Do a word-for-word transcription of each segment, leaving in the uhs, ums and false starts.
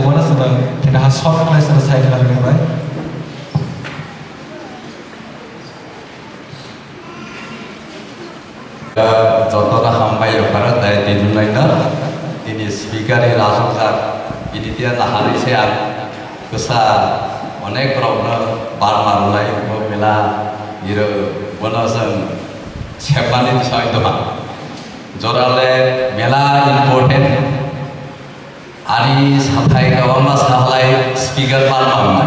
Bono chwng thina ha short khlai chwng sai khlai rwbai. Jotono hambai yapharo dai twijlangno. Tini speaker ni rajwkjak, bini tiya naharwi se ang kwsa onek rokno bar marwlai bo mela iro bono chwng sepmani tisai doha. Jorale mela important. Ani sathai kwbangma sahalai speaker man manwi.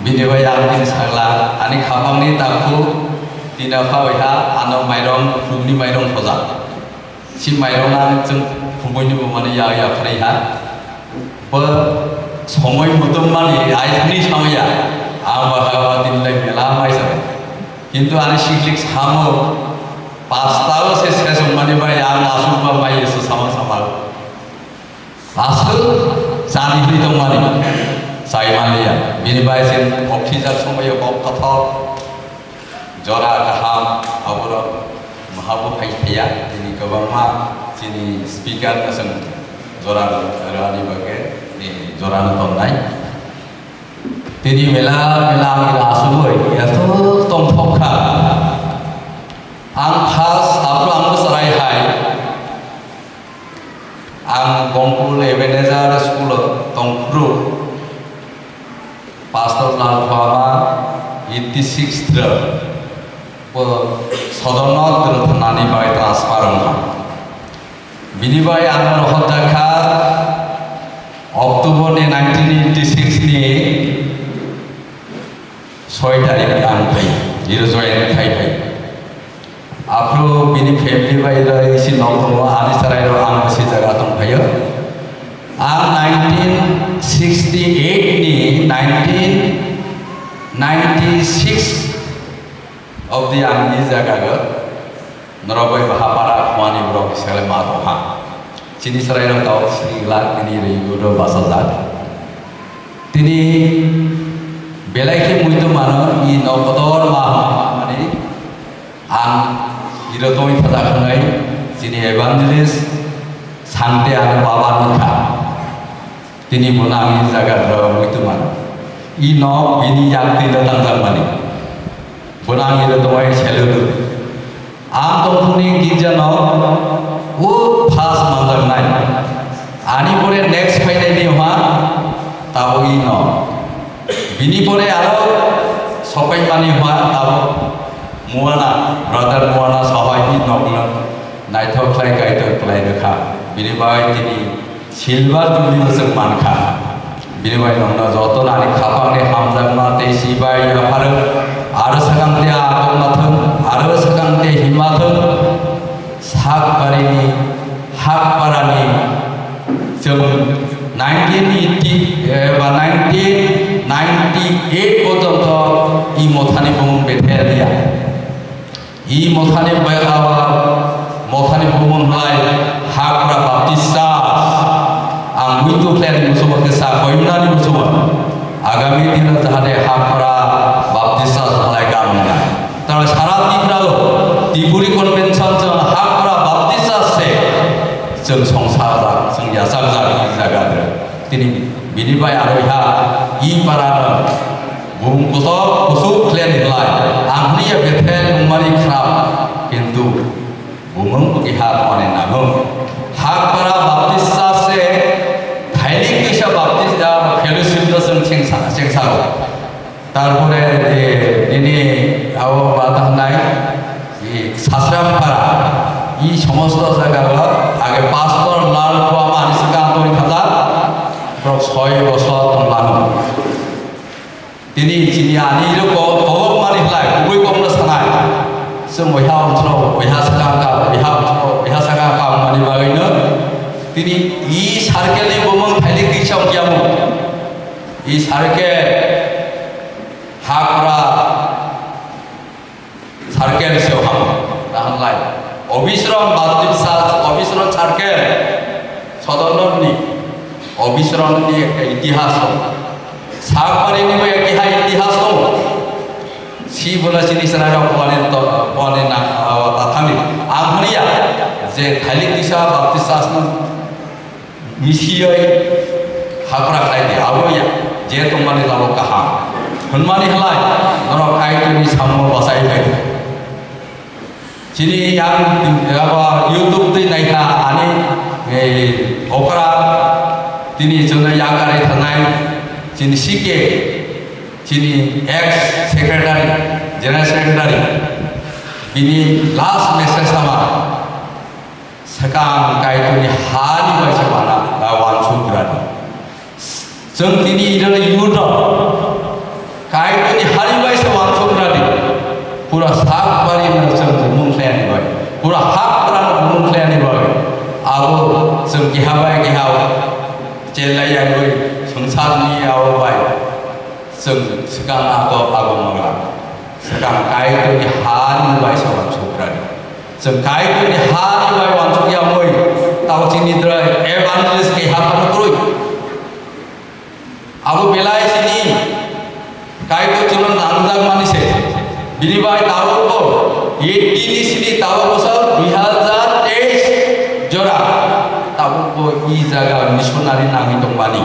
Bini bai ang tini sakla, ani khapangni takhu tina phawi ha, ano mairong, khumni mairong khoja. Si mairong ang chwng khumui ni bo mani ya, ya phari ha. Bo somoi mutum mani ai thani samaya. Ang ba ha, ba tini lai mela mai sa. Kintu ani siklik samo, pasta o se sesong mani bai ang asuk ba mai se sama sama. Aswk chani hwnwi tongmani, chai manliya. Bini bai chwng oktijak somoio kok kothok, jora kaham, aborok mahabu phai thaiya. Tini kwbangma chini speaker no chwng jora rwani bagwi, eh, jora no tongnai. Tini mela mela ang asugwi aswk tongthok kha. Ang first aphuru ang bwsarai hai. Ang Bongkul Ebenezer School o tongphuru Pastor Lal Phuama eighty six thra bo Sodorno twrwng thanani bai transfer wngkha. Bini bai ang rohorjakha October ni nineteen eighty six ni soi tarik ang phai, iro join khai phai. Aphuru bini family bai ro isi nok tongo, ani chwrairok ang bwswi jaga tong phaio. Ang nineteen sixty eight ni nineteen ninety six obdi ang i jaga o norok bai baha para khwani borok selai ma tong ha. Chini chwrairok tabuk sini glak, bini ri ro bachajak. Tini belai khe muitu mano, i nok kotor ma hwnmani ang iro tongwi thajak wngnai chini evangelist Sangte ano baba nukha. Tini bono ang i jaga rw muitu mano. I nok bini yak twi no tangjak mani. Bono ang iro tongwi seluk. Ang tongthokni girja no o first manjaknai. Ani pore next phainai ni hwnba tabuk i no. Bini pore aro sopai mani hwnba tabuk Muana, brother Muana sahai i nokno naithok khlai kaitor khlai rwkha. Bini bai tini Silver Jubilee bo chwng mankha. Bini bai nokno joto nani khapangni hamjakma tei sibai yapharwk. Aro swkang tei a tongma thwng, aro swkang tei himma thwng. Sakbarini, Hakparani chwng nineteen eighty, eh, ba nineteen ninety eight porjonto i mothani bumung Bethel ya. I mothani bai aba mothani bumung hai Hakpara Baptist Church. Ang muitu khlai ni musumo khe sa koimnani musumo. Agami dino jahate Hakpara Baptist Church halai kam nai. Tara sara Tripura lo Tripuri Convention chwng Hakpara Baptist Church se chwng songsa jak, chwng yachak jak, i jaga de. Tini bini bai aro iha i para no bumung kotor kusuk khlai ni lai. Ang hwnwi ya Bethel wngmani khrap, kintu bumung bo keha tongmani nango. Hakpara Baptist Church se thailik kisa Baptist, ah, fellowship no chwng chengsa, chengsa rok. Tarpore, eh, nini abo bata hwnai, eh, Sasram para, i somosto jaga o age Pastor Lal Phuama ni swkang tongwi thajak, borok soi bosor tonglango. Tini chini ani iro ko-, kobok mani khlai, kubui kokno sanai. Chwng oiha onsro, oiha swkang ka, oiha onsro, oiha swkang ka wngmani bagwino tini i circle ni bumung thailik kisa wngya mo. I circle Hakpara circle se hamo, tahan lai. Obisron Baptist Church, Obisron circle, Sodorno ni, Obisron ni ekta itihas dong. Sakpari ni bo ekta itihas dong. Si bola sini sana rok wani to, wani na, awa tathami. Ang hwnwi ya, je thailik kisa Baptist Church no Misiyoi Hapra khlai di, abo ya, je tongmani tabok kaham. Hwnmani halai, norok Kaitorni samung bachai bai di. Chini yang, abo YouTube twi naikha ani, eh, okra, tini chwngno yakarwi thanai, chini C K, chini ex secretary, general secretary, bini last message sama. Swkang Kaitorni hani bai se wana, ah, uansuk rani. Chwng tini iro youth rok Kaitorni hani bai se uansuk rani. Pura sak bari no chwng bumung khlai ani bai. Pura hak pran bumung khlai ani bai. Abo chwng keha bai keha chelai ya bai. Swngcharni abo bai. Chwng swkang ato abo mangla. Swkang Kaitorni hani bai se uansuk rani. Chwng Kaitorni hani bai uansuk ya mui, tao chini drai evangelist keha phano kwrwi. Abo belai chini Kaitor chwngno nangjak mani se. Bini bai tabuk bo eighty ni sini tabuk bosal dui hajar teis jora. Tabuk bo i jaga missionary nangwi tongmani.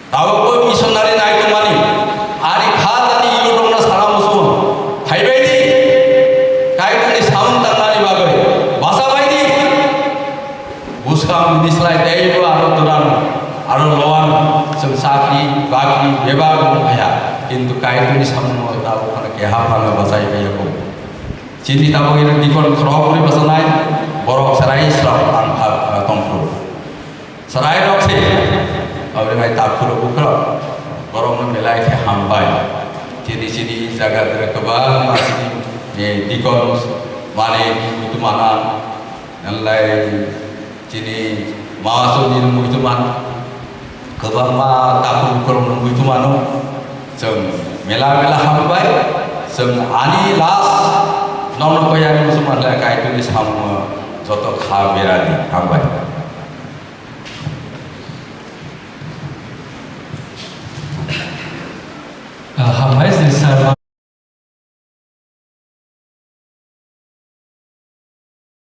Tabuk bo missionary nai tongmani, ani kha jani ilo tongna sana musumo. Phaibai di, Kaitorni samung tangnani bagwi, basa bai di. Buskang bini slai teibo aro doran, aro loan, chwng chakri, bakri, bebak wng phaiya. Kintu Kaitorni samung tabuk phano keha phano bachai phaiya bo. Chini tabuk ino dikon khorok bwrwi bachanai, borok chwrai srok ang pha-, tongphuru. Chwrai rok se, aboni bai takhuk rok bukhuk rok, borok no belai khe hambai. Chini chini jaga tere kwbangma chini, eh, dikon mani muitu mana, nalai chini mama songni muitu man, kwbangma takhuk bukhuk rok muitu mano. Chwng mela mela hambai, chwng ani last nono koyani muchung manlai Kaitorni samung joto kha berani hambai. Ah, hambai, sir.